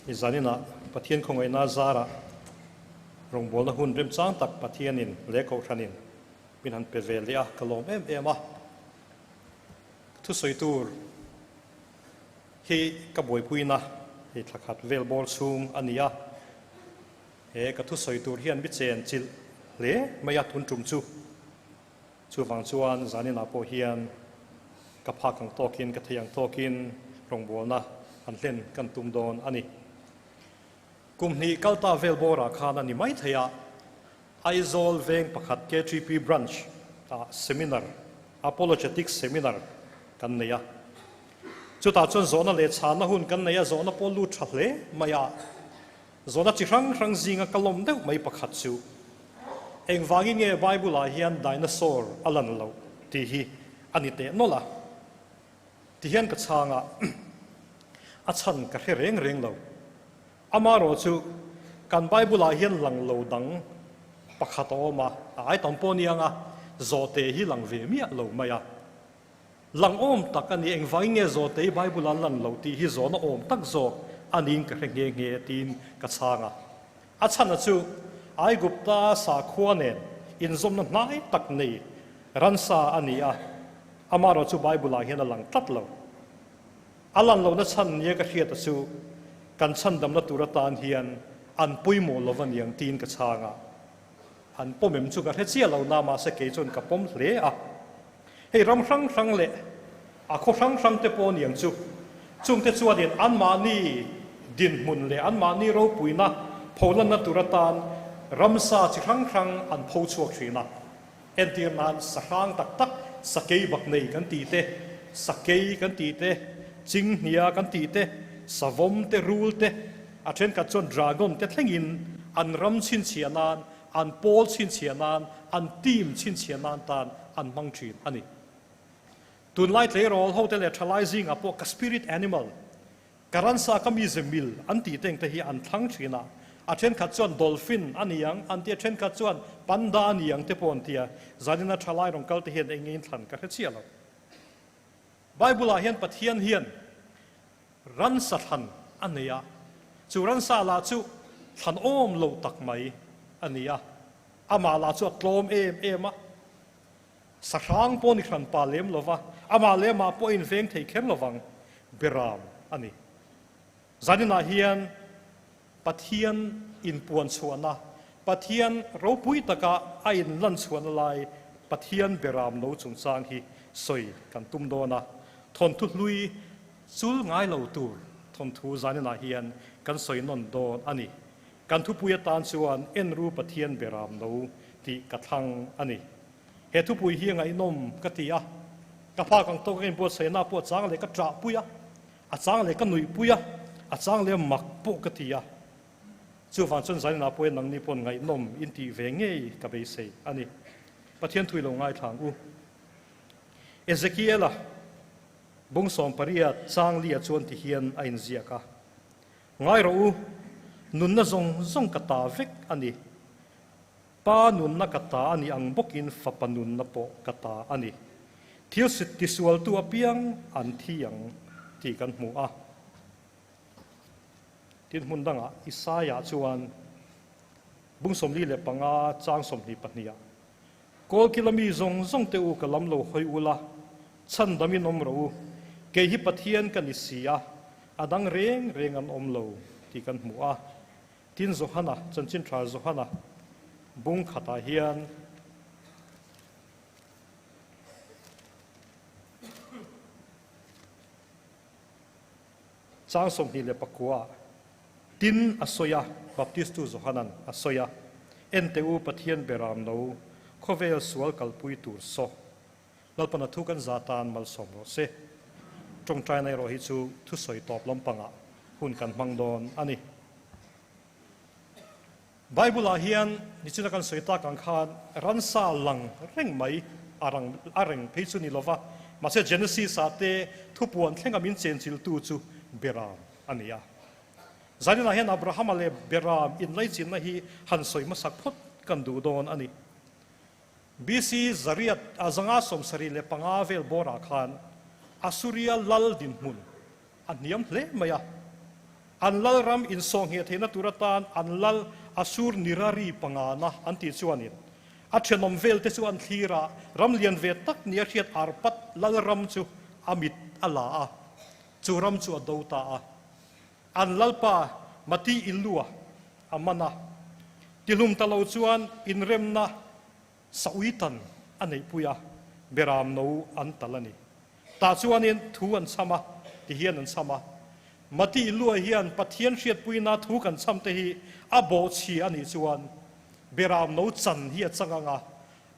I zaninah Pathian khawngaihna zarah rawngbawlna hun remchang tak Pathianin leh Kohhranin min han pe ve leh a, ka lawm em em a. Thusawi tur hi ka buaipuina hei thla khat vel bawr chhung a ni a. He ka thusawi tur hian mi chen chilh hle mai a tun tum chu. Chuvang chuan zaninah pawh hian ka phak ang tawkin, ka thei ang tawkin rawngbawlna han hlen kan tum dawn a ni. Kum hnih kalta vel bawrah khan a ni mai thei a, Aizawl veng pakhat KTP Branch ah seminar, Apologetic Seminar kan nei a. Chutah chuan zawhna leh chhanna hun kan nei a, zawhna pawh lut tha hle mai a. Zawhna chi hrang hrang zinga ka lawm deuh mai pakhat chu, Engvangin nge Bible-ah hian dinosaur a lan loh tih hi a ni teh nawlh a? Tihian ka chhang a, a chhan ka hre reng reng lo. Amaherawh chu, kan Bible-ah hian lang lo dang pakhat a awm a, a ai tam pawh nia anga zawhte hi lang ve miah lo mai a. Lang awm tak a ni, engvangin nge zawhtei Bible an lan loh tih hi zawhna awm tak zawk a niin ka hre nghe nghe tiin ka chhang a. A chhana chu Aigupta sakhua nen inzawmna hnai tak nei ransa a ni a, amaherawh chu Bible-ah hian a lang tlat lo. A lan lohna chhan nia ka hriata chu kan chhandamna tur atan hian an pawimawh lo va niang tiin ka chhang a. An pawm em chu ka hre chiah lo na mahse kei chuan ka pawm hle a. Hei ram hrang hrang leh a khaw hrang hrang te pawh aniang chu. Chungte chuanin anmahni dinhmun leh anmahni ropuina pholanna tur atan ramsa chi hrang hrang an pho chhuak thin a. Entir nan sa hrang tak tak, sakei bak nei kan tih te, sakei kan tih te, chinghnia kan tih te, savawm te, rul te, a thenkhat chuan dragon te thlengin an ram chhinchhiah nan an pawl chhinchhiah nan, an team chhinchhiah nan tan an hmang thin a ni. Tunlai tleirawl hote leh thalai zingah pawh ka spirit animal, ka ransa ka mize mil an tih teng te hi an thlang thin a, a thenkhat chuan dolphin a ni ang an ti a, thenkhat chuan panda a ni ang te pawh an ti a, zanina thalai rawn kal te hian eng nge in thlan ka hre chiah lo. Bible ah hian Pathian hian Ransa thlan a nei a, chu ransa lah chu thlan awm lo tak mai a ni a, amah lah chu a tlawm em em a, sahrang pawh ni hran pa lem lo va, amah leh amah pawh a inveng thei kher lo vang, beram a ni. Zaninah hian Pathian inpuan chhuahna, Pathian ropui taka a inlan chhuahna lai Pathian beram lo chungchang hi sawi kan tum dawn a, thawnthu hlui chul ngai lo tur thawnthu zaninah hian kan sawi nawn dawn a ni. Kan thupui atan chuan Enru Pathian beram lo tih ka thlang a ni. He thupui hi a ngaihnawm ka ti a, ka phak ang tawk ka inbuatsaihna pawh chang leh ka ṭahpui a, A chang leh ka nuihpui a, a chang leh mak pawh ka ti a. Chuvang chuan Zainah pawhin nangni pawn ngaihnawm in tih ve ngei ka beisei a ni. Pathian thui lo ngaithla ang u. Ezekiela bung 18 chang lia chuan ti hian a inziak a, Ngai rawh u, nunna zawng zawng ka ta vek a ni. Pa nunna ka ta a ni ang bawkin Fapa nunna pawh ka ta a ni. Thil tisualtu apiang an thi ang tih kan hmu a. Tin hmun dangah Isaia chuan bung 45 chang 22ah, Kawlkila mi zawng zawng te u ka lam lo hawi ula, chhandamin awm rawh u, kei hi Pathian ka ni si a, a dang reng reng an awm lo tih kan hmu a. Tin Johana, Chanchin Tha Johana bung khatah hian chang 29 tin a sawi a, Baptistu Johanan a sawi a, Ente u Pathian beram no, khawvel sual kalpui tur saw. Lalpana thu kan za tan malsawm rawh se. Tawngtaina erawh hi chu thusawi tawp lampangah hun kan hmang dawn a ni. Bible-ah hian nichina kan sawi tak ang khan ransa lang reng mai a rang a reng phei chu ni lova, mahse Genesis-ah te thupuan thlenga min chenchiltu chu Beram a ni a. Zaninah hian Abrahama leh Beram inlaichinna hi han sawi hmasak phawt kan duh dawn a ni. BC zariat a zanga 75 vel bawrah khan Assuria lal dinhmun a hniam hle mai a. An lal ram insawhngheh theihna tur atan an lal Asur Nirari pangana an tih chuanin a thenawm velte chu an thlir a, ram lian ve tak nia hriat Arpad lal ram chu a mit a la a, chu ram chu a do ta a. An lalpa Mati Illua a man a, tihlum ta lo chuan inremna Sauitan a neihpui a, beram no an tal a ni. Tah chuanin thu an chham a, ti hian an chham a. Mati Illua hian Pathian hriatpuina thu kan chham te hi a bawhchhia a nih chuan beram no chan hi a chang ang a,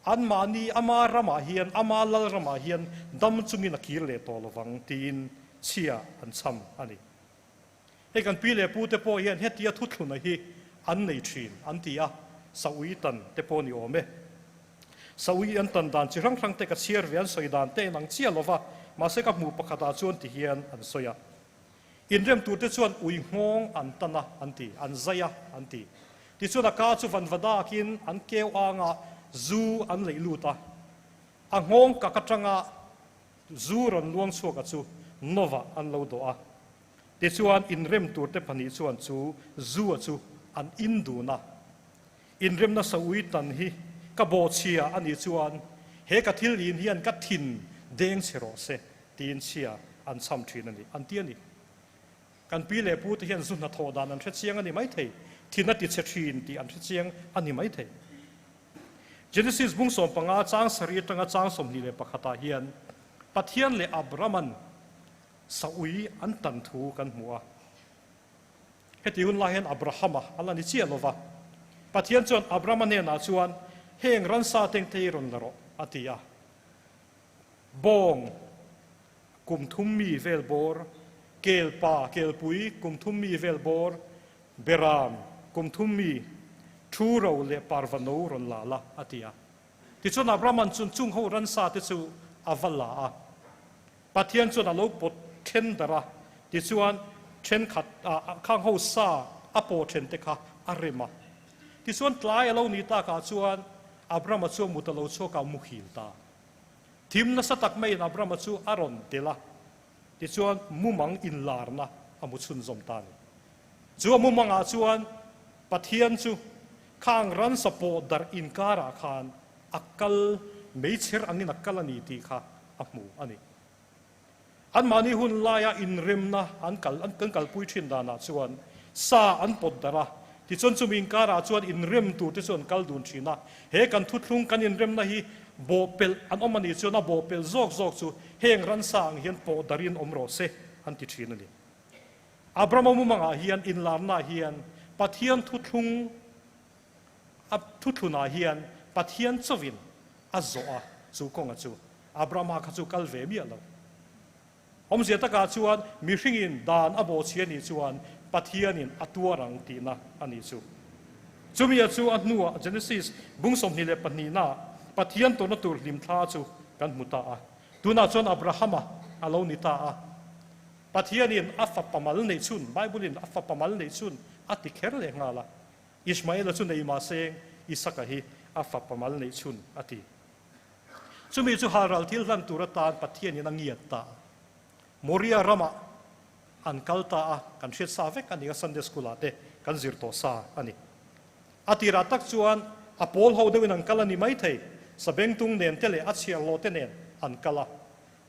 anmahni ama ramah hian, ama lal ramah hian dam chungin a kir leh tawh lovang tiin chhia an chham a ni. Hei kan pi leh pu te pawh hian hetia thuthluna hi an nei thin an ti a, Saui tan te pawh ni awm e. Saui an tan dan chi hrang hrang te ka chhiar ve an sawi dan te inang chiah lo va, mahse ka hmuh pakhat ah chuan ti hian an sawi a. Inrem tur te chuan ui nghawng an tan a an ti, an zai a an ti. Tichuan a ka chu vanvadakin an keu anga zu an leih lut a, a nghawng kak atanga zu rawn luang chhuak a chu Nova an lo dawh a. Tichuan, inrem turte pahnih chuan chu Zua chu an in dun a. Inremna saui tan hi ka bawhchhia a nih chuan he ka thil in hian ka thin deng che rawh se tiin chhia an chham thin a ni, an ti a ni. Kan pi leh pute hian zu hnathawh dan an hre chiang a ni maithei, thin a ti chhe thin tih an hre chiang a ni maithei. Genesis bung 15 chang sarih atanga chang 21 ah hian Pathian leh Abraham-an Saui an tan thu kan hmu a. Heti hun lai hian Abrahama a la ni chiah lo va. Pathian chuan Abrahama hnenah chuan, Heng ransa tengte hi rawn la rawh, a ti a. Bawng kum thum mi vel bawr, kelpa, kelpui kum thum mi vel bawr, beram kum thum mi, thu ro leh parva no rawn la la, a ti a. Tichuan Abrahama'n chun chung ho ransa te chu a va la a. Pathian chuan a lo pawt then darh a, tichuan thenkhat ah khang ho sa a paw then te kha a rem a. Tichuan tlai a lo ni takah chuan Abrama chu a mut a lo chhuak a, a muhil ta. Thim nasa tak maiin Abrama chu a rawn tel a, tichuan mumang inlarna a mu chhunzawm ta a ni. Chu a mumangah chuan Pathian chu khang ransa pawh darh inkarah khan a kal meichher angin a kal a ni tih kha a hmu a ni. Anmahni hun laia inremna an kal an kan kalpui thin danah chuan sa an pawt darh a, tichuan chumi inkarah chuan inrem turte chu an kal dun thin a. He kan thuthlung kan inremna hi bawhpelh an awm a nih chuan a bawhpelh zawk zawk chu heng ransa ang hian pawh darhin awm rawh se an ti thin a ni. Abrahama mumangah hian inlarnaah hian Pathian thuthlung A thuthlunah hian Pathian chauhin a zawh a, chu kawnga chu Abrahama kha chu kal ve miah lo. Awmzia takah chuan mihringin dan a bawhchhi a nih chuan Pathianin a tuar ang tihna a nih chu. Chumia chu a hnuah Genesis bung 22 naah Pathian tawrhna tur hlimthla chu kan hmu ta a. Tunah chuan Abrahama a lo ni ta a. Pathianin a fapa mal neih chhun, Bible-in a fapa mal neih chhun a ti kher leh nghal a. Ishmaela chu nei mahse Isaka hi a fapa mal neih chhun a ti. Chumi chu halral thil hlan tur atan Pathianin a ngiat ta a. Moria ramah an kal ta a, kan hriat sa vek a ni a, Sunday School ah te kan zir tawh sa a ni. A tirah tak chuan a pawl ho deuhin an kal a ni maithei, sabengtung nen te leh a chhiarhlawh te nen an kal a.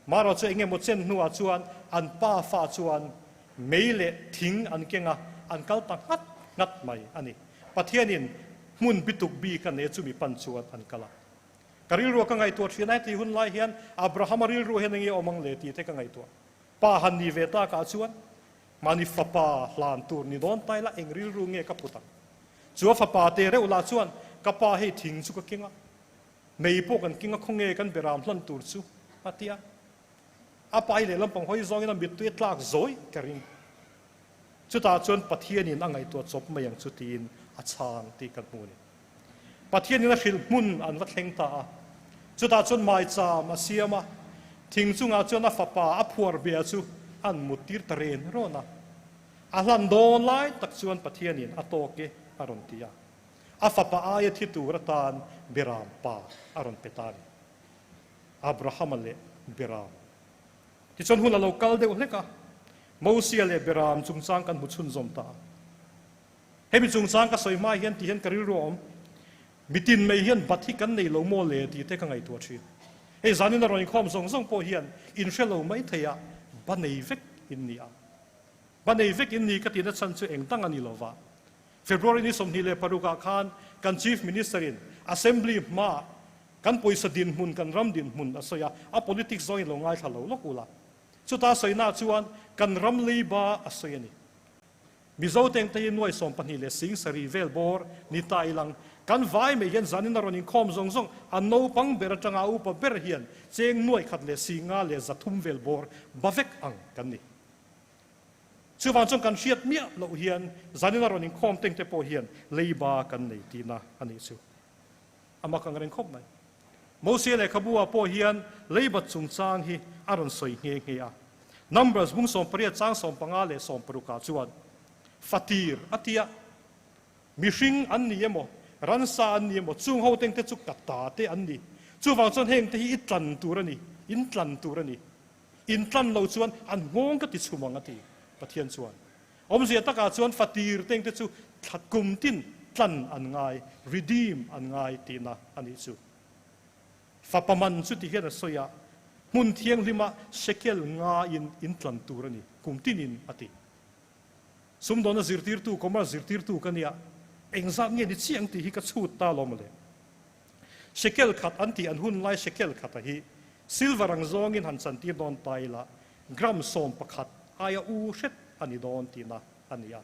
Mara chu eng emaw chen hnuah chuan an pa fa chuan mei leh thing an keng a, an kal ta nghat nghat mai a ni. Pathianin hmun bituk bik a nei chumi pan chuan an kal a. Ka rilrua ka ngaihtuah thin a, heti hun lai hian Abrahama rilru hian enge awm ang le tih te ka ngaihtuah. Pa han ni ve takah chuan mahni fapa hlan tur ni dawn ta ila eng rilru nge ka put ang? Chu a fapa te reuh lah chuan ka pa hei thing chu ka keng a, Mei pawh kan king a khawnge kan beram hlan tur chu a ti a. A pai leh lampang hawi zawngin a mittui a tlak zawi ka ring. Chutah chuan Pathianin a ngaihtuah chawp mai ang chu tiin a chhang tih kan hmu a ni. Pathianin a hrilh hmun an va thleng ta a. Chutah chuan maicham a siam a, thing chungah chuan a fapa a phuar bia chu an mut tir ta ren rawn a. A hlan dawn lai tak chuan Pathianin a tawk e a rawn ti a. A fapa aia thi tur atan Biram pa a rawn pe ta a ni. Abrahama leh Biram. Tichuan hun a lo kal deuh hlek a. Mosia leh Beram chungchang kan hmu chhunzawm ta a. Hemi chungchang ka sawi hma hian ti hian ka rilru a awm. Mitin mai hian bat hi kan nei lo maw le tih te ka ngaihtuah thin. Hei zanin a rawn inkhawm zawng zawng pawh hian inhre lo mai thei a, ba nei vek in ni a. Ba nei vek in ni ka tihna chhan chu eng dang a ni lo va. February ni 26 ah khan kan Chief Minister in Assembly hmaah kan pawisa dinhmun kan ram dinhmun a sawi a, a politics zawngin lo ngaithla lo lawk ula. Chuta sawina chuan kan ram leiba a sawi a ni. Mizo tengte hi nuai sawmpahnih leh sing sarih vel bawr ni ta ilang kan vai mai hian zanin a rawn inkhawm zawng zawng a naupang ber atanga a upa ber hian cheng nuai khat leh singa leh zathum vel bawr ba vek ang kan ni. Chuvang chuan kan hriat miah loh hian zanin a rawn inkhawm tengte pawh hian leiba kan nei tihna a nih chu. A mak ang reng khawp mai. Mosia lehkhabu ah pawh hian leibat chungchang hi a rawn sawi nghe nghe a. Numbers bung 18 chang 15 leh 16 ah chuan fatir a ti a, mihring an ni emaw, ransa an ni emaw, chung ho tengte chu ka ta te an ni. Chuvang chuan hengte hi i tlan tur a ni, in tlan tur a ni. In tlan lo chuan an nghawng ka ti chhum ang a ti, Pathian chuan. Awmzia takah chuan fatir tengte chu thla kum tin tlan an ngai, redeem an ngai tihna a nih chu. Fapa man chu ti hian a sawi a, hmun thianghlima shekel ngaiin in tlan tur a ni, kum tinin a ti. Sumdawna zirtirtu, commerce zirtirtu ka nia, engzat nge ni chiah ang tih hi ka chhut ta lo mawle. Shekel khat an tih an hun lai shekel khata hi silver ang zawngin han chantir dawn ta ila, gram 11 aia u hret a ni dawn tihna a ni a.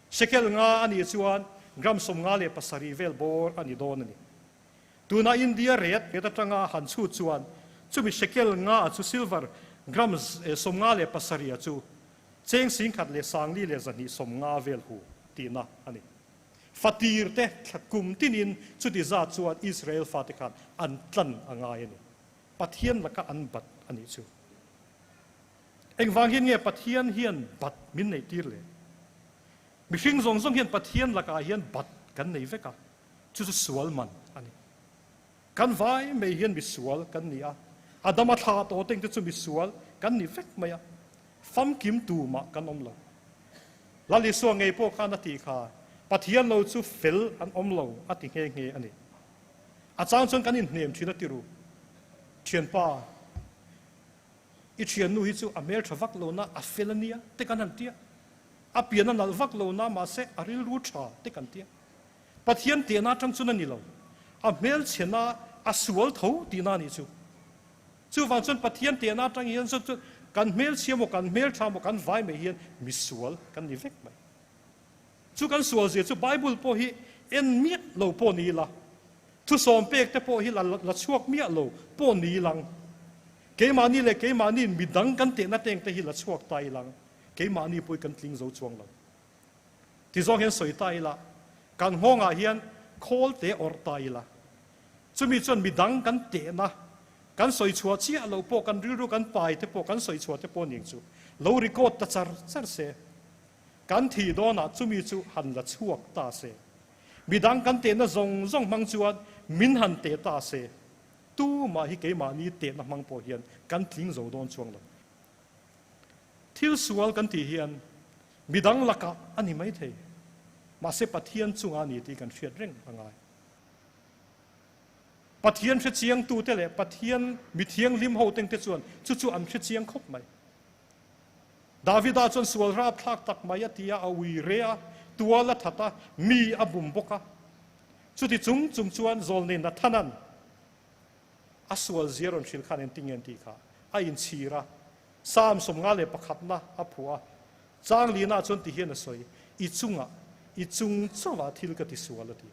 Shekel nga a nih chuan gram 57 vel bawr a ni dawn a ni. Tuna India rate rate atanga han chhut chuan chumi shekel nga chu silver gram 57 a chu cheng 10,000 leh 4,250 vel hu tihna a ni. Fatir te thla kum tinin chuti zat chuan Israel fate khan an tlan a ngai a ni. Pathian laka an bat a nih chu. Engvang hian nge Pathian hian bat min neih tir le? Mihring zawng zawng hian Pathian lakah hian bat kan nei vek a, chu chu sual man a ni. Kan vai mai hian misual kan ni a, Adama thla tawh teng te chu misual kan ni vek mai a, famkim tu mah kan awm lo. Lal Isua ngei pawh khan a tih kha, Pathian lo chu fel an awm lo a ti nghe nghe a ni. A chang chuan kan inhnem thin a ti ru. Thianpa, i thiannu hi chu a hmeltha vak lo na, a fel a nia te kan han tia. A pian a nalh vak lo na, mahse a rilru tha te kan tia. Pathian tehna atang chuan a ni lo. A hmelchhena a sual tho tihna a nih chu. Chuvang chuan Pathian tehna atang hian chuan kan hmelchhia maw, kan hmeltha maw, kan vai mai hian misual kan ni vek mai. Chu kan sual zia chu Bible pawh hi en miah lo pawh ni ila, thusawm pek te pawh hi la la chhuak miah lo pawh ni ilang, keimahni leh keimahni midang kan tehna teng te hi la chhuak ta ilang, keimahni pawh hi kan tling zo chuang lo. Ti zawng hian sawi ta ila, kan nghawngah hian khawl te awrh ta ila, chumi chuan midang kan tehna, kan sawi chhuah chiah loh pawh, kan rilru kan pai te pawh, kan sawi chhuah te pawh ning chu lo record ta char char se. Kan thih dawnah chumi chu han la chhuak ta se. Midang kan tehna zawng zawng hmang chuan min han teh ta se. Tumah hi keimahni tehna hmang pawh hian kan tling zo dawn chuang lo. Thil sual kan tih hian midang lakah a ni maithei, mahse Pathian chungah a ni tih kan hriat reng a ngai. Pathian hrechiangtute leh Pathian mithianghlim hotengte chuan chu chu an hrechiang khawp mai. Davida chuan sual rapthlak tak mai a ti a, a ui re a, tual a that a, mi a bum bawk a. Chuti chung chung chuan zawlnei Nathana'n a sual zia rawn hrilh khan engtin nge an tih kha a inchhir a, Psalm 51na a phuah a, chang lina chuan ti hian a sawi, I chungah, i chung chauhah thil ka tisual a ti.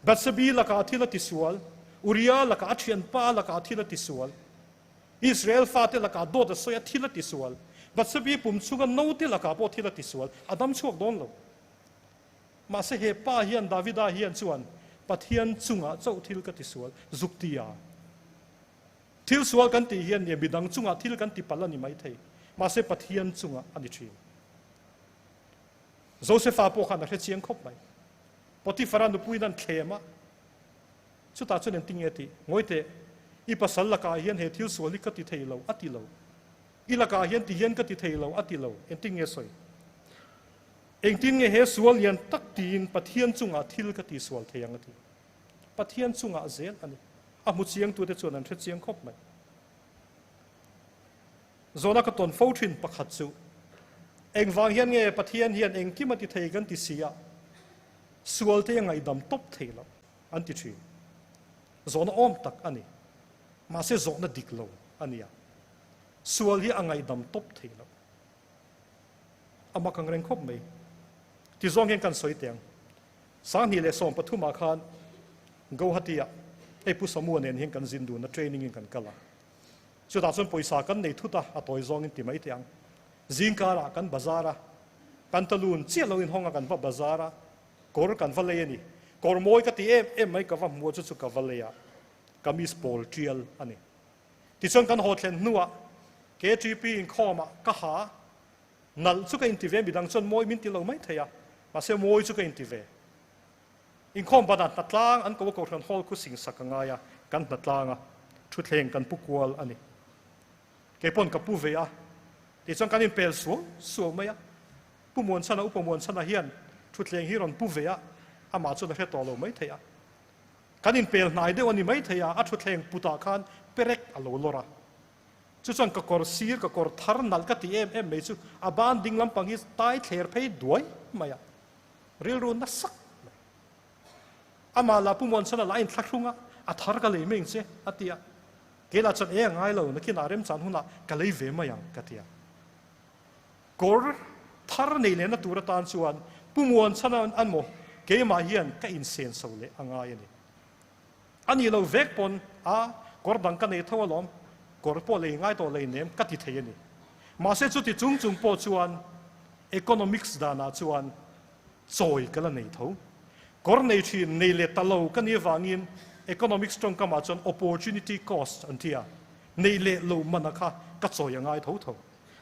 Bathsebi lakah thil a tisual, Uria lakah a thianpa lakah thil a tisual. Israel fate lakah dawt a sawi a, thil a tisual. Bathsebi pum chhunga naute lakah pawh thil a tisual, a dam chhuak dawn lo. Mahse he pa hian, Davida hian chuan, Pathian chungah chauh thil ka tisual, zuk ti a. Thil sual kan tih hian nia midang chungah thil kan ti palh a ni maithei, mahse Pathian chungah a ni thin. Josefa pawh khan a hre chiang khawp mai. Potifara nupuiin an thlem a, Chutah chuan engtin nge tih? Ngawi teh, i pasal lakah hian he thil sual hi ka ti thei lo, a ti lo. I lakah hian ti hian ka ti thei lo, a ti lo. Engtin nge sawi? Engtin nge he sual lian tak tiin Pathian chungah thil ka tihsual thei ang a ti. Pathian chungah zel a ni. A hmu chiangtute chuan an hre chiang khawp mai. Zawhna ka tawn fo thin pakhat chu, Engvang hian nge Pathian hian engkim a ti thei kan ti si a, sualte a ngaihdam tawp thei lo an ti thin. Zawhna awm tak a ni. Mahse zawhna dik lo a nia. Sual hi a ngaihdam tawp thei lo. A mak ang reng khawp mai. Ti zawng hian kan sawi teh ang. 2013 ah khan Guwahati ah hei Pu Samua nen hian kan zin dun a, training in kan kal a. Chutah chuan pawisa kan nei thut a, a tawi zawngin ti mai teh ang. Zingkarah kan bazar a, pantaloon chiah lo inhawng a kan va bazar a, kawr kan va lei a ni. Kawr mawi ka ti em em mai ka va hmu a, chu chu ka va lei a, kamis pawl tial a ni. Tichuan kan haw thlen hnuah KTP inkhawmah ka ha, nalh chu ka inti ve, midang chuan mawi min ti lo mai thei a, mahse mawi chu ka inti ve. Inkhawm banah hnatlang an ko a Kohhran Hall khu singsak a ngai a, kan hnatlang a, thutthleng kan pu kual a ni. Kei pawn ka pu ve a, tichuan kan inpel suau suau mai a. Pu Muanchhana, Upa Muanchhana hian thutthleng hi rawn pu ve a, amah chuan a hre tawh lo mai thei a. Kan inpel hnai deuh a ni mai thei a, a thutthleng putah khan perek a lo lawr a. Chu chuan ka kawr sir, ka kawr thar nalh ka ti em em mai chu a ban ding lampang hi tai thler phei duai mai a. Rilru nasak mai. Amah lah Pu Muanchhana lah a inthlahrung a, a thar ka lei mai ang che a ti a. Kei lah chuan e a ngai lo, nakinah remchan hunah ka lei ve mai ang ka ti a. Kawr thar nei lehna tur atan chuan Pu Muanchhana an maw keimah hian ka insenso leh a ngai a ni. A nih lo vek pawn a kawr dang ka nei tho alawm, kawr pawh lei ngai tawh lei nem ka ti thei a ni. Mahse chuti chung chung pawh chuan economics danah chuan chawi ka la nei tho. Kawr nei thin nei leh ta lo ka nih avangin economics tawngkamah chuan opportunity cost an ti a, nei leh lo mana kha ka chawi a ngai tho tho.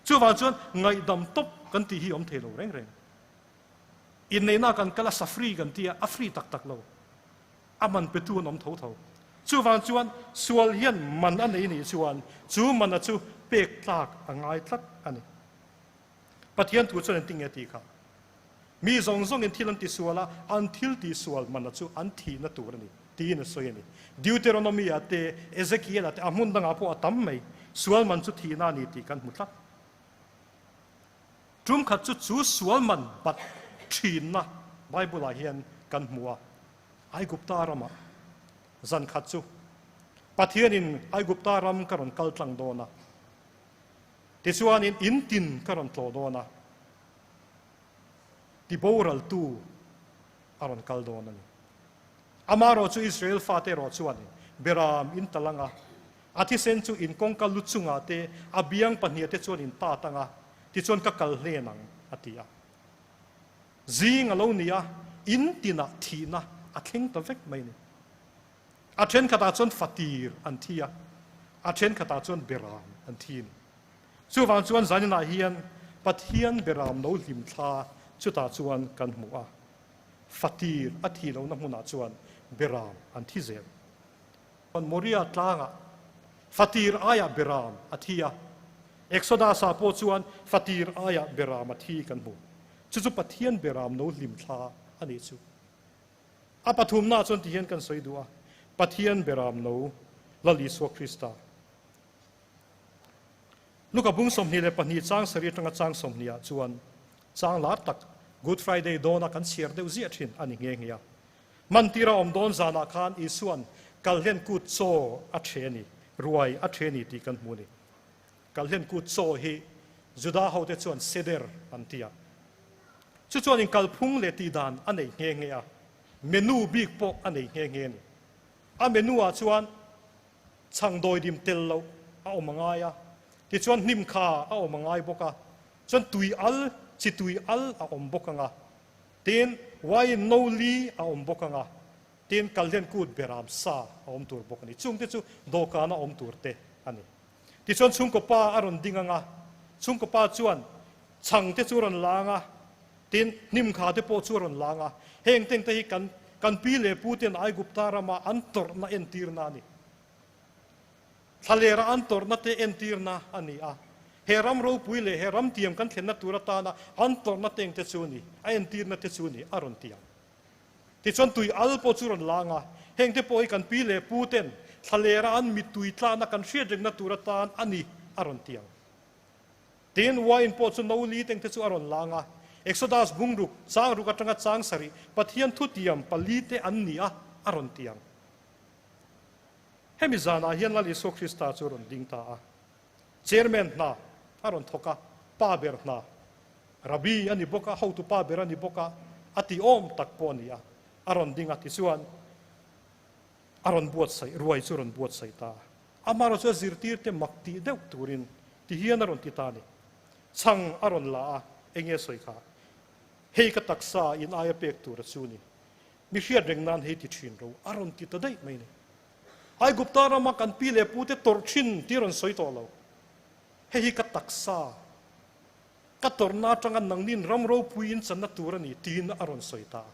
Chuvang chuan ngaihdam tawp kan tih hi awm thei lo reng reng. Inneihna kan kal a sa free kan ti a, a free tak tak lo. A man petu an awm tho tho. Chuvang chuan sual hian man a nei nih chuan chu mana chu pek tlak a ngai tlat a ni. Pathian thu chuan engtin nge tih kha? Mi zawng zawngin thil an tisual a, an thil tihsual mana chu an thihna tur a ni tiin a sawi a ni. Deuteronomy-ah te, Ezekiel-ah te, a hmun dangah pawh a tam mai. Sual man chu thihna a ni tih kan hmu tlat. Tum khat chu chu sual man bat thinna Bible-ah hian kan hmu a. Aigupta ramah zan khat chu Pathianin Aigupta ram ka rawn kal tlang dawn a, tichuanin in tin ka rawn tlawh dawn a, ti boraltu a rawn kal dawn a ni. Amaherawh chu Israel fate erawh chuanin Beram in tal anga, a thisen chu in kawngka lu chungah te, a biang pahniah te chuan in tat anga, tichuan ka kal hlen ang, a ti a. Zing a lo ni a, in tinah thihna a thleng ta vek mai a ni. A thenkhatah chuan fatir an thi a, a thenkhatah chuan beram an thi a ni. Chuvang chuan zaninah hian Pathian beram lo hlim thla chutah chuan kan hmu a, fatir a thih lohna hmunah chuan beram an thi zel. Moria tlangah fatir aiah beram a thi a, Exodus-ah pawh chuan fatir aiah beram a thi kan hmu. Chu chu Pathian beram lo hlim thla a nih chu. A pathumnaah chuan tihian kan sawi duh a, Pathian beram lo Lal Isua Krista. Luka bung 22 chang sarih atanga chang 20 ah chuan chang lar tak Good Friday dawna kan chhiar deuh ziah thin a ni nghe nghe a. Mantira awm dawn zanah khan Isua'n kalhlen kut chaw a the a ni, ruai a the a ni tih kan hmu a ni. Kalhlen kut chaw hi Juda hote chuan Seder an ti a. Chu chuan inkalphung leh tihdan a nei nghe nghe a, menu bik pawh a nei nghe nghe a ni. A menu ah chuan chhang dawidim tel loh a awm a ngai a, tichuan hnim kha a awm a ngai bawk a, chuan tui al, chi tui al a awm bawk ang a, tin wine no li a awm bawk ang a, tin kalhlen kut beram sa a awm tur bawk a ni. Chungte chu dawhkana awm tur te a ni. Tichuan chhungkaw pa a rawn ding ang a, chhungkaw pa chuan chhang te chu a rawn la ang a, tin hnim kha te pawh chu a rawn la ang a. Heng teng te hi kan kan pi leh pu ten Aigupta rama an tawrhna entirna a ni. Thlalera an tawrhna te entirna a ni a. He ram ropui leh he ram tiam kan thlenna tur atana an tawrhna teng te chu a ni, a entirna te chu a ni, a rawn ti ang. Tichuan tui al pawh chu rawn lang a, heng te pawh hi kan pi leh pu ten thlalera an mittui tlana kan hriat rengna tur atan a ni, a rawn ti ang. Tin, wine pawh chu no li teng te chu a rawn lang a, Exodus bungruk, chang ruk atanga chang sarih, Pathian thutiam pali te an ni a, a rawn ti ang. Hemi zanah hian Lal Isua Krista chu a rawn ding ta a. Chairman hna a rawn thawk a, pa ber hna, Rabbi a ni bawk a, hotu pa ber a ni bawk a, a ti awm tak pawh a ni a, a rawn ding a, tichuan a rawn buatsaih, ruai chu a rawn buatsaih ta a. Amaherawhchu a zirtirte mak tih deuh turin ti hian a rawn ti ta a ni. Chhang a rawn la a, enge sawi kha? Hei ka taksa in aia pek tur a chu ni. Mi hriat reng nan hei ti thin ro a rawn ti ta daih mai ni. Aigupta rama kan pi leh pute tawrh thin tih a rawn sawi tawh lo. Hei hi ka taksa, ka tawrhna atanga nangnin ram ropui in channa tur a ni tiin a rawn sawi ta.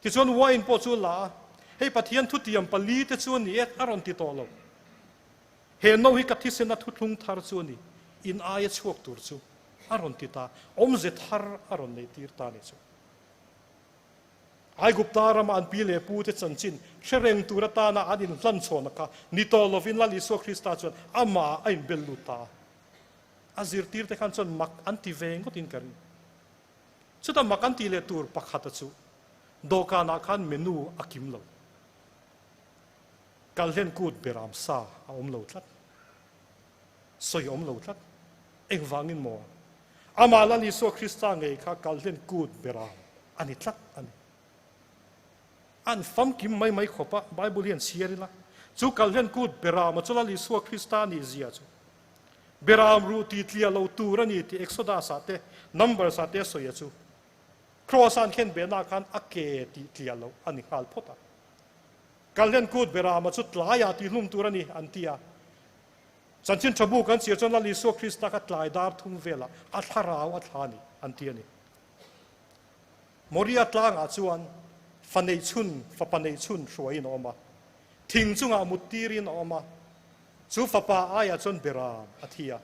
Tichuan wine pawh chu a la a, hei Pathian thutiam palite chu a ni e a rawn ti tawh lo. He no hi ka thisena thuthlung thar chu a ni, in aia chhuak tur chu a rawn ti ta, awmze thar a rawn neihtir ta a ni chu. Aigupta rama an pi leh pute chanchin hre reng tur atana an inhlanchhawn kha ni tawh lovin Lal Isua Krista chuan amah a inbel lut ta a. A zirtirte khan chuan mak an ti ve ngawtin ka ring. Chuta mak an tih leh tur pakhata chu dawhkanah khan menu a kim lo. Kalhlen kut beram sa a awm lo tlat. Sawi a awm lo tlat. Engvangin maw? Amah Lal Isua Krista ngei kha kalhlen kut beram a ni tlat a ni. An famkim mai mai khawp a, Bible hi an chhiar ila, chu kalhlen kut beram a chu Lal Isua Krista nih zia chu beram ruh tih tliah lo tur a ni tih Exodus ah te Numbers ah te a sawi a chu Kraws a an khen behna khan a ke tih tliah loh a ni nghal phawt a. Kalhlen kut beram a chu tlaiah tih hlum tur a ni an ti a. Chanchin tha bu kan chhiar chuan Lal Isua Krista kha tlai dar thum velah a thlarau a thla a ni an ti a ni. Moria tlangah chuan fa neihchhun, fapa neihchhun hruaiin a awm a, thing chungah mut tirin a awm a, chu fapa aiah chuan beram a thi a.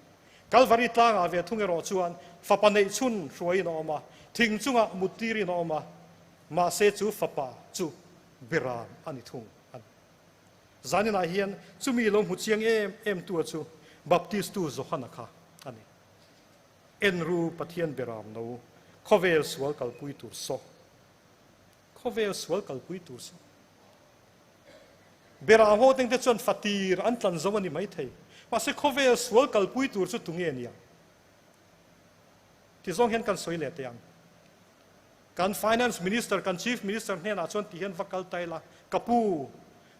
Kalvari tlangah ve thung erawh chuan fapa neihchhun hruaiin a awm a, thing chungah mut tirin a awm a, mahse chu fapa chu beram a ni thung a ni. Zaninah hian chumi lo hmu chiang em em tua chu Baptistu Johana kha a ni. Enru Pathian beram no, khawvel sual kalpui tur saw. Khawvel sual kalpui tur saw. Beram ho tengte chuan fatir an tlan zo a ni maithei. Mahse khawvel sual kalpui tur chu tunge nia? Ti zawng hian kan sawi leh teh ang. Kan Finance Minister, kan Chief Minister hnenah chuan ti hian va kal ta ila, ka pu,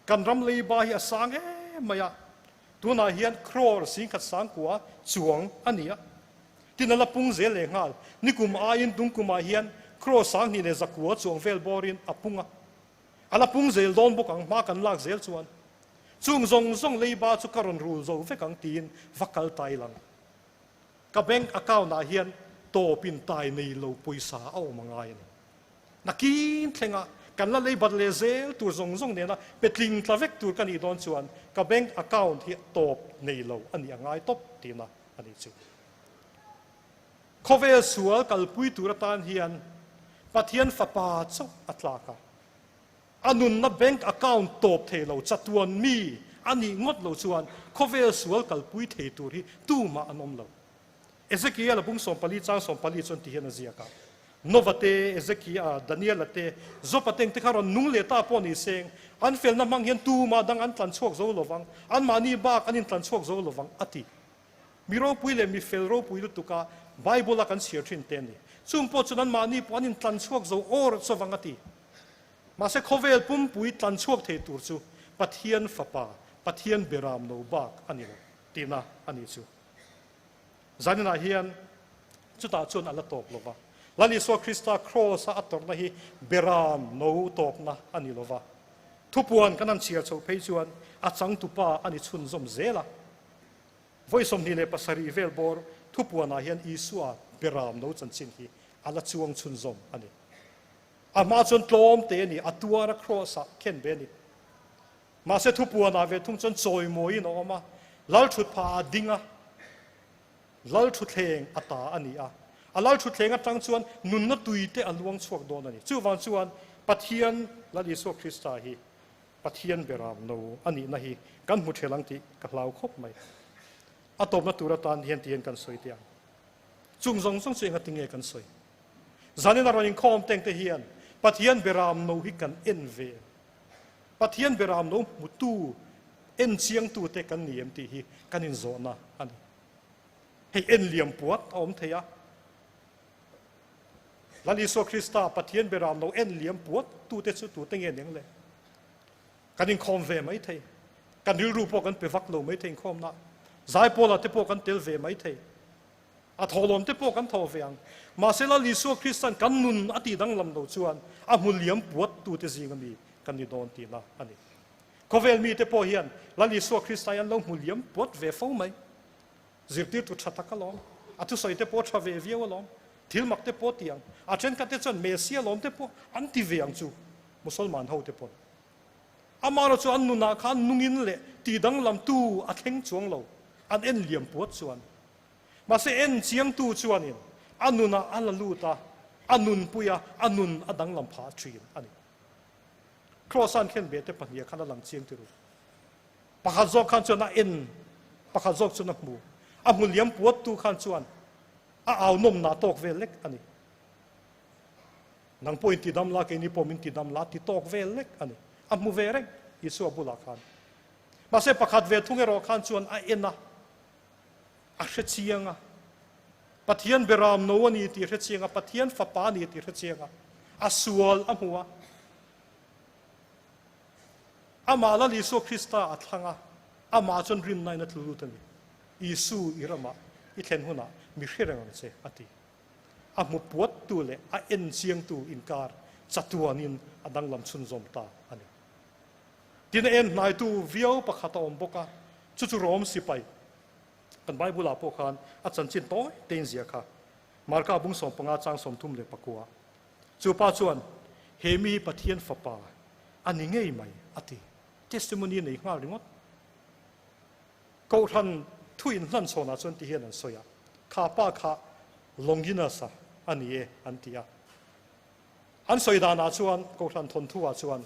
kan ram leiba hi a sang em mai a, tunah hian crore singkhat sangkua chuang a ni a, tin a la pung zel leh nghal, nikum aiin tungkumah hian crore sanghnih leh zakua chuang vel bawrin a pung a, a la pung zel dawn bawk ang, hma kan lak zel chuan chung zawng zawng leiba chu ka rawn rul zo vek ang tiin va kal ta ila. Ka bank account ah hian tawp in tai nei lo pawisa a awm a ngai a ni. Nakin thlenga kan la lei bat leh zel tur zawng zawng nena petling tla vek tur ka nih dawn chuan ka bank account hi tawp nei lo a nih a ngai tawp tihna a nih chu. Khawvel sual kalpui tur atan hian Pathian fapa chauh a tlak a. A nunna bank account tawp thei lo chatuan mi a nih ngawt lo chuan khawvel sual kalpui thei tur hi tumah an awm lo. Ezekiel a bung 14 chang 14 chuan ti hian a ziak a, Nova te, Ezekiel, Daniela te, Jopa te engte kha rawn nung leh ta pawh ni seng, an felna hmang hian tumah dang an tlan chhuak zo lovang, anmahni bak an intlan chhuak zo lovang a ti. Mi ropui leh mi fel ropui lutuka Bible-a kan chhiar thin te a ni. Chung pawh chuan anmahni pawh an intlan chhuak zo awr chovang a ti. Mahse khawvel pumpui tlan chhuak thei tur chu Pathian Fapa, Pathian Beram no bak a ni lo tihna a ni chu. Zaninah hian chutah chuan a la tawp lo va. Lal Isua Krista Kraws-a a tawrhna hi Beram no tawpna a ni lo va. Thupuan kan han chhiar chhoh phei chuan a changtupa a ni chhunzawm zel a. Vawi 27 vel bawr thupuanah hian Isua Beram no chanchin hi a la chuang chhunzawm a ni. A hma chuan tlawm te a ni, a tuar a kraws ah khen ve a ni. Mahse thupuanah ve thung chuan chawimawiin a awm a, Lalthutpha ah a ding a. Lal thutthleng a ta a ni a. A lal thutthleng atang chuan nunna tui te a luang chhuak dawn a ni. Chuvang chuan Pathian Lal Isua Krista hi Pathian beram no a nihna hi kan hmu ṭhel ang tih ka hlau khawp mai. A tawpna tur atan hian tihian kan sawi teh ang. Chung zawng zawng chu engati nge kan sawi? Zanin a rawn inkhawm teng te hian Pathian beram no hi kan en ve em? Pathian beram no hmutu, en chiangtute kan ni em tih hi kan inzawhna a ni. Hei en liam puat a awm thei a. Lal Isua Krista Pathian beram no en liam puat tute chu tute nge ning le? Kan inkhawm ve mai thei. Kan rilru pawh kan pe vak lo mai thei inkhawmna. Zaipawla te pawh kan tel ve mai thei. A thawhlawm te pawh kan thaw ve ang. Mahse Lal Isua Kristan kan nun a tih danglam lo chuan a hmu liam puat tute zinga mi kan ni dawn tihna a ni. Khawvel mite pawh hian Lal Isua Krista hi an lo hmu liam puat ve fo mai. Zirtirtu tha tak alawm. A thusawi te pawh tha ve viau alawm. Thil mak te pawh ti ang. A thenkhat te chuan Messia lawm te pawh an ti ve ang chu Musalman ho te pawn. Amaherawh chu an nunah khan nungin leh tih danglamtu a thleng chuang lo. An en liam puat chuan. Mahse en chiangtu chuanin a nunah a la lut a, a nunpui a, a nun a danglam phah thin a ni. Kraws-a an khen ve te pahniha khan a lang chiang ti ru. Pakhat zawk khan chuan a en, pakhat zawk chuan a hmu. A hmu liam puattu khan chuan a au nawmna tawk vel lek a ni. Nang pawhin ti dam la, keini pawh min ti dam la ti tawk vel lek a ni. A hmu ve reng Isua bulah khan. Mahse pakhat ve thung erawh khan chuan a en a, a hre chiang a. Pathian beram no a ni tih hre chiang a, Pathian fapa a ni tih hre chiang a, a sual a hmu a. Amah Lal Isua Krista a thlang a, amah chuan rinnain a tlu lut a ni. Isu i ramah i thlen hunah mi hre reng ang che, a ti. A hmu puattu leh a en chiangtu inkar chatuanin a danglam chhunzawm ta a ni. Tin, a en hnaitu viau pakhat a awm bawk a, chu chu Rom sipai. Kan Bible-ah pawh khan a chanchin tawi tein zia kha. Marka bung 15 chang 39. Chu pa chuan, He mi hi Pathian Fapa a ni ngei mai, a ti. Testimony a nei nghal ringawt. Kohhran thu inhlan chhawnah chuan ti hian an sawi a, Kha pa kha Longinus-a a ni e, an ti a. An sawi danah chuan, Kohhran thawnthu-ah chuan,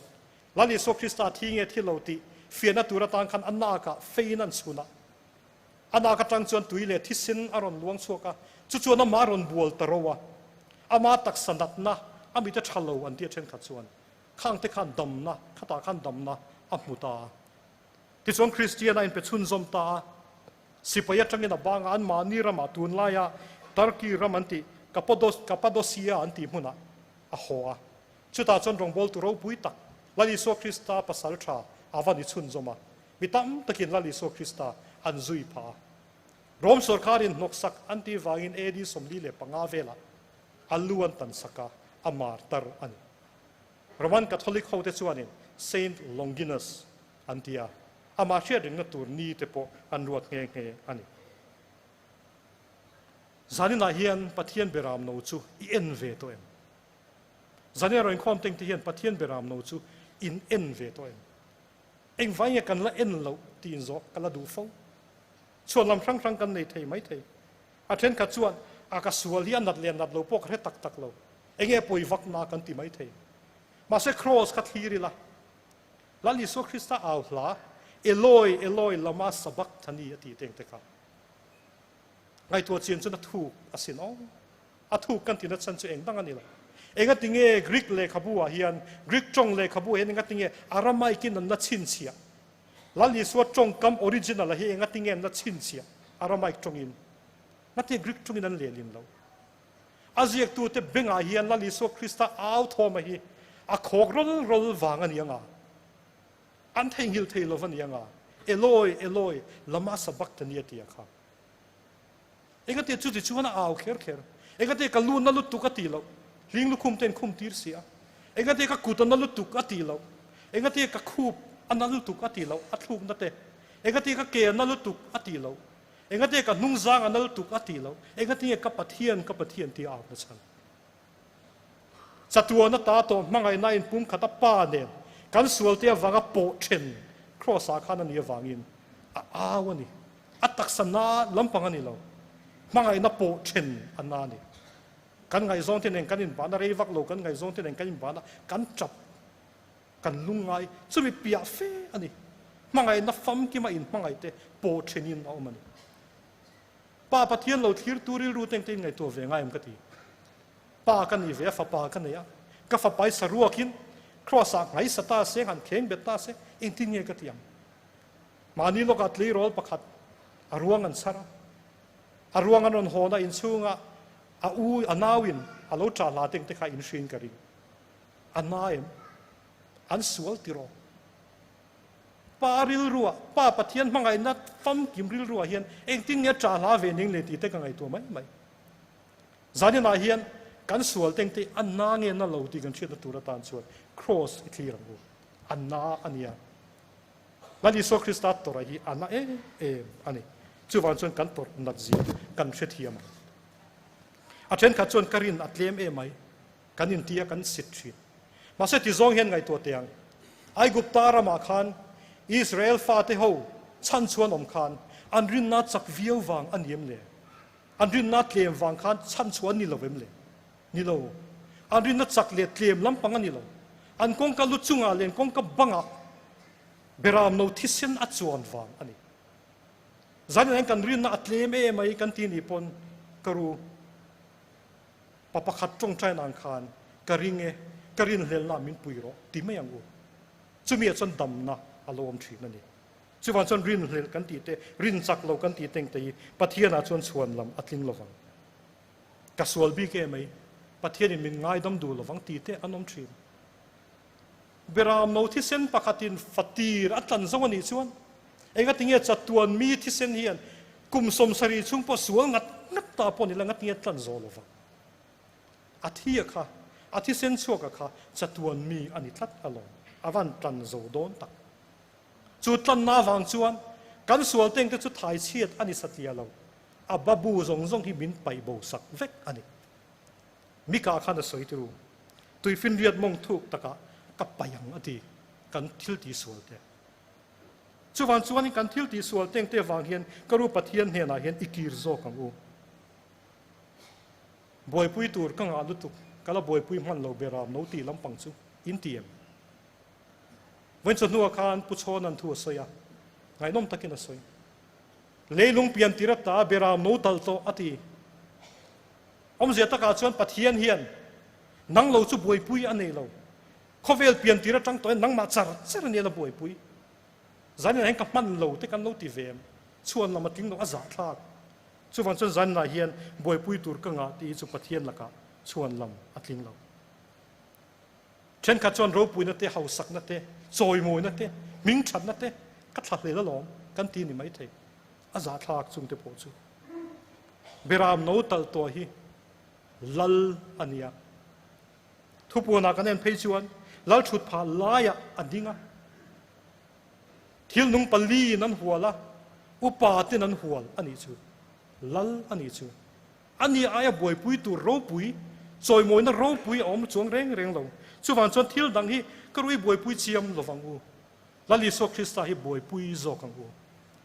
Lal Isua Krista thi nge thi lo tih fiahna tur atan khan a nakah feiin an chhun a. A nak atang chuan tui leh thisen a rawn luang chhuak a, chu chuan amah a rawn bual ta ro a. Ama taksa natna, a mite tha lo an tih a thenkhat chuan khangte khan damna, khatah khan damna a hmu ta a. Tichuan Kristian a inpe chhunzawm ta a, sipai atangin a banga anmahni ramah tunlaia Turkey ram an tih Cappadocia an tih hmunah a haw a. Chutah chuan rawngbawltu ropui tak Lal Isua Krista pasal tha a va ni chhunzawm a, mi tam takin Lal Isua Krista an zui phah a. Rom sorkarin hnawksak an tih vangin AD 45 velah a lu an tan sak a, a martar a ni. Roman Catholic hote chuanin Saint Longinus an ti a, amah hriat ringna tur ni te pawh an ruat nghe nghe a ni. Zaninah hian Pathian beram no chu i en ve tawh em? Zanin rawn inkhawm teng te hian Pathian beram no chu in en ve tawh em? Engvai nge kan la en loh tih inzawh ka la duh fo. Chhuan lam hrang hrang kan nei thei mai thei. A thenkhat chuan a ka sual hi a nat leh nat lo pawh ka hre tak tak lo. Enge pawi vakna kan ti mai thei. Mahse Kraws kha thlir ila, Lal Isua Krista au hla, Eloi, Eloi, lama sabachthani a tih teng te kha. Ngaihtuah chian chuan a thuk asin aw. A thuk kan tihna chhan chu eng dang a ni lo. Engati nge Greek lehkhabu ah hian, Greek tawng lehkhabu ah hian engati nge Aramaic in an la chhinchhiah? Lal Isua tawngkam original ah hi engati nge an la chhinchhiah Aramaic tawngin? Ngati Greek tawngin an lehlin lo? A ziaktute bengah hian Lal Isua Krista au thawma hi a khawk rawl rawl vang a ni anga, an theihnghilh thei lo va ni anga, Eloi, Eloi, lama sabachthani a ti a kha. Engati chuti chuan a au kher kher. Engati ka lu na lutuk a ti loh. Hling lukhum te in khum tir si a. Engati ka kut a na lutuk a ti loh. Engati ka khup a na lutuk a ti loh, a thluk na te. Engati ka ke a na lutuk a ti loh. Engati ka hnungzang a na lutuk a ti loh. Engati nge ka Pathian, ka Pathian tih a au na chhan. Chatuan ata tawh hmangaihna in pumkhat a Pa nen kan sualte avanga pawh then Kraws ah khan a nih avangin a au a ni. A taksa na lampang a ni lo. Hmangaihna pawh then a na a ni. Kan ngaihzawng te nen kan inbahna rei vak lo, kan ngaihzawng te nen kan inbahna kan tap, kan lungngai, chumi piah fe a ni. Hmangaihna famkima inhmangaih te pawh thenin a awm a ni. Pa Pathian lo thlirtu rilru te engte in ngaihtuah ve ngai em ka ti. Pa ka nih ve a, fapa ka nei a, ka fapa i saruakin Kraws ah nghaisa ta se, han kheng bet ta se, engtin nge ka ti ang? Mahni lawkah tleirawl pakhat a ruang an chhar a, a ruang an rawn hawn a, inchhungah a u, a nauin a lo ṭah hla teng te kha in hriin ka ring. A na em? An sual tiraw? Pa rilruah, Pa Pathian hmangaihna famkim rilruah hian engtin nge ṭah hla ve ning le tih te ka ngaihtuah mai mai. Zaninah hian kan sual teng te a na nge na lo tih kan hriatna tur atan chuan Kraws i thlir ang u. A na a nia. Lal Isua Krista tawrh hi a na em em a ni. Chuvang chuan kan tawrh nat zia kan hrethiam ang. A thenkhat chuan ka rin a tlem em mai, kan intia kan sit thin. Mahse ti zawng hian ngaihtuah teh ang. Aigupta ramah khan Israel fate ho chhan chuan awm khan an rinna chak viau vang a ni em le? An rinna tlem vang khan chhan chuan ni lo em le? Ni lo. An rinna chak leh tlem lampang a ni lo. An kawngka lu chungah leh an kawngka bangah beram no thisen a chuan vang a ni. Zanin hian kan rinna a tlem em mai kan ti nih pawn ka ru pa pakhat tawngtai nan khan ka ring e, ka rinhlelna min pui rawh ti mai ang u. Chumi ah chuan damna a lo awm thin a ni. Chuvang chuan rinhlelh kan tih te, rin chak lo kan tih teng te hi Pathianah chuan chhuan lam a tling lovang. Ka sual bik em mai, Pathianin min ngaidam duh lovang tih te an awm thin. Beram no thisen pakhatin fatir a tlan zo a nih chuan engatinge chatuan mi thisen hian kum 70 chhung pawh sual ngat ngat ta pawh ni la ngatinge tlan zawh lovang. A thi a kha, a thisen chhuak a kha chatuan mi a ni tlat alawm, a van tlan zo dawn tak. Chu tlanna avang chuan kan sual tengte chu thai chhiat a ni satliah lo, a babu zawng zawng hi min paih bo sak vek a ni. Mika khan a sawi tiru, Tuifinriat mawng thuk takah ka paih ang a ti, kan thil tih sual te. Chuvang chuanin kan thil tih sual tengte avang hian ka ru Pathian hnenah hian i kir zawk ang u. Buaipui tur ka ngah lutuk, ka la buaipui hman lo beram no tih lampang chu in ti em? Vawiin chawhnuah khan Pu Chhawna'n thu a sawi a, ngaihnawm takin a sawi. Leilung pian tir ata beram no talh tawh a ti. Awmzia takah chuan Pathian hian nang lo chu buaipui a nei lo. Khawvel pian tir atang tawhin nangmah char char a nia la buaipui. Zaninah hian ka hman lo te kan lo ti ve em? Chhuan lam a tling lo a zahthlak. Chuvang chuan zaninah hian buaipui tur ka ngah tih hi chu Pathian lakah chhuan lam a tling lo. Thenkhat chuan ropuina te, hausakna te, chawimawina te, hmingthatna te ka thlahlel alawm kan ti ni maithei. A zahthlak chungte pawh chu Beram no talh tawh hi lal a nia. Thupuanah kan en phei chuan lal thut phah laiah a ding a. Thil nung paliin an hual a, upa ten an hual a nih chu. Lal a nih chu. A ni aia buaipui tur ropui, chawimawina ropui a awm chuang reng reng lo. Chuvang chuan thil dang hi ka rui buaipui chiam lovang u. Lal Isua Krista hi buaipui zawk ang u.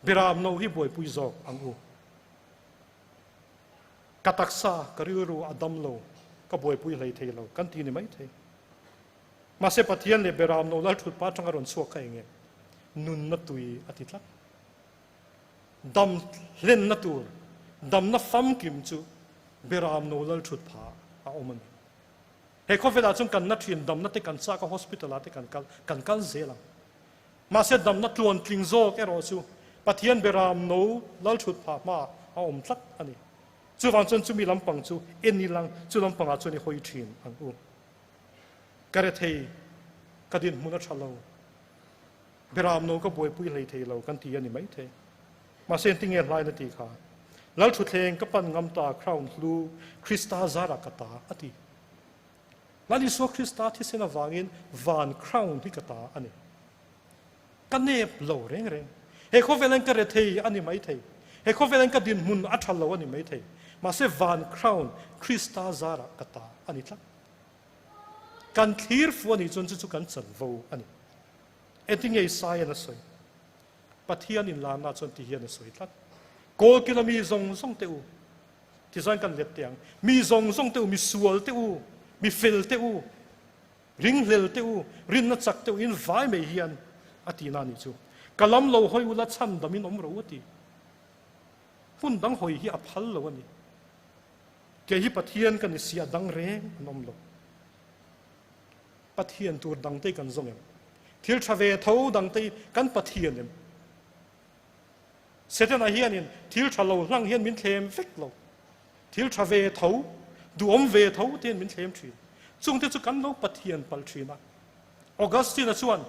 Beram no hi buaipui zawk ang u. Ka taksa, ka rilru a dam lo, ka buaipui hlei thei lo, kan ti ni mai thei. Mahse Pathian leh Beram no lal thutpa atanga rawn chhuak kha eng nge? Nunna tui a ti tlat. Dam hlenna tur, damna famkim chu Beram no lal thut pha a awm a ni. He khawvelah chuan kan na thin, damna te kan chak a, hospital ah te kan kal, kan kal zel ang. Mahse damna tluantling zawk erawh chu Pathian Beram no lal thut pha hmaah a awm tlat a ni. Chuvang chuan chumi lampang chu en ilang, chu lampangah chuan i hawi thin ang u. Ka rethei, ka dinhmun a tha lo. Beram no ka buaipui hlei thei lo kan ti a ni maithei. Mahse engtinge hlain a ti kha? Lal thutthleng ka pan ngam ta crown hlu Krista zarah ka ta a ti. Lal Isua Krista thisen avangin van crown hi ka ta a ni. Ka nep lo reng reng. He khawvelan ka rethei a ni maithei. He khawvelan ka dinhmun a tha lo a ni maithei. Mahse van crown Krista zarah ka ta a ni tlat. Kan thlir fu a nih chuan chu chu kan chanvo a ni. Engtin nge Isaiah-in a sawi? Pathian inlarna chuan ti hian a sawi tlat, Kawlkil a mi zawng zawng te u. Tichuan kan let teh ang. Mi zawng zawng te u, mi sual te u, mi fel te u, ringhlel te u, rinna chak te u in vai mai hian a ti na nih chu. Ka lam lo hawi ula chhandam in awm ro a ti. Hmun dang hawi hi a phal lo a ni. Kei hi Pathian ka ni si a dang reng an awm lo. Pathian tur dangte kan zawng em? Thil tha ve tho dangte kan Pathian em? Setana hianin thil tha lo hlang hian min thlem vek lo. Thil tha ve tho, duhawm ve tho te hian min thlem thin. Chungte chu kan lo Pathian palh thin a. Augustine-a chuan,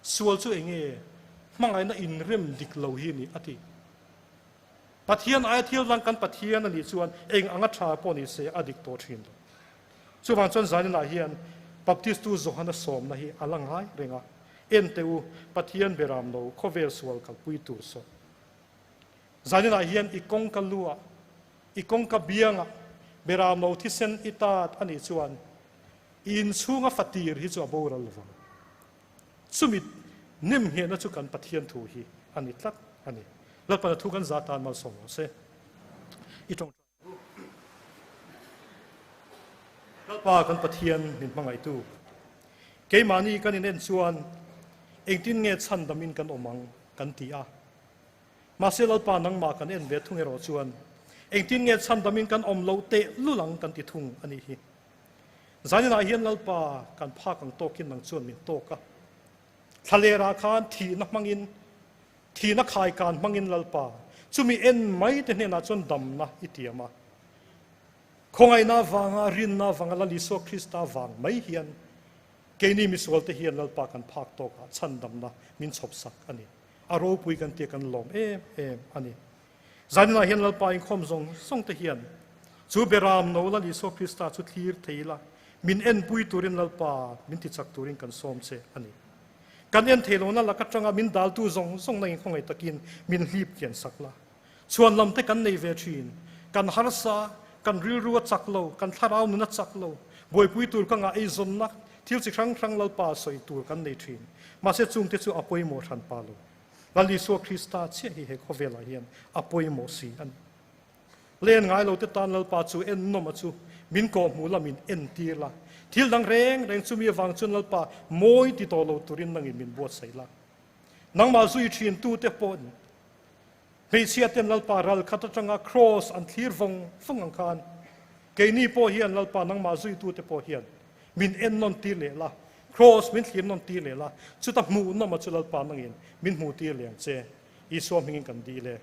Sual chu enge hmangaihna inrem dik lo hi ni a ti. Pathian aia thil dang kan Pathian a nih chuan eng anga tha pawh ni se a dik tawh thin lo. Chuvang chuan zaninah hian Baptistu Johana sawmna hi a la ngai reng a, En teh u, Pathian beram lo khawvel sual kalpui tur saw. Zaninah hian i kawngka luah, i kawngka biangah beram lo thisen i tat a nih chuan i inchhunga fatir hi chu a boral lovang. Chumi nemnghehna chu kan Pathian thu hi a ni tlat a ni. Lalpana thu kan za tan malsawm rawh se. I tawngtai. Lalpa kan Pathian min hmangaihtu, keimahni kan inen chuan engtin nge chhandamin kan awm ang kan ti a. Mahse Lalpa nangmah kan en ve thung erawh chuan engtin nge chhandamin kan awm lo teh lul ang kan ti thung a nih hi. Zaninah hian Lalpa kan phak ang tawkin nang chuan min tawk a. Thlalerah khan thihna hmangin, thihna khaikan hmangin Lalpa, chumi en mai te hnenah chuan damna i tiam a. Khawngaihna avanga, rinna avanga Lal Isua Krista vang mai hian keini misualte hian Lalpa kan phak tawkah chhandamna min chhawpsak a ni. A ropui kan tia kan lawm em em a ni. Zaninah hian Lalpa inkhawm zawng zawng te hian chu Beram no Lal Isua Krista chu thlir thei ila, min enpui turin Lalpa min tichak turin kan sawm che a ni. Kan en thei lohna lak atanga min daltu zawng zawng nangin khawngaih takin min hlip kian sak la. Chhuan lam te kan nei ve thin, kan harsa, kan rilru a chak lo, kan thlarau nun a chak lo, buaipui tur ka ngah eizawnna thil chi hrang hrang Lalpa sawi tur kan nei thin. Mahse chungte chu a pawimawh hranpa lo. Lal Isua Krista chiah hi he khawvelah hian a pawimawh si a ni. Len ngai lote tan Lalpa chu en nawm a chu min kawhhmuh la min entir la. Thil dang reng reng chumi avang chuan Lalpa mawi ti tawh lo turin nangin min buatsaih la. Nangmah zui thin tute pawhin hmeichhia ten Lalpa ral khat atanga kraws an thlir vawng vawng ang khan keini pawh hian Lalpa nangmah zuitute pawh hian Min en nawn tir leh la, Kraws min thlir nawn tir leh la, chuta hmuh nawm a chu Lalpa nangin min hmuh tir leh ang che. Isua hmingin kan dil e.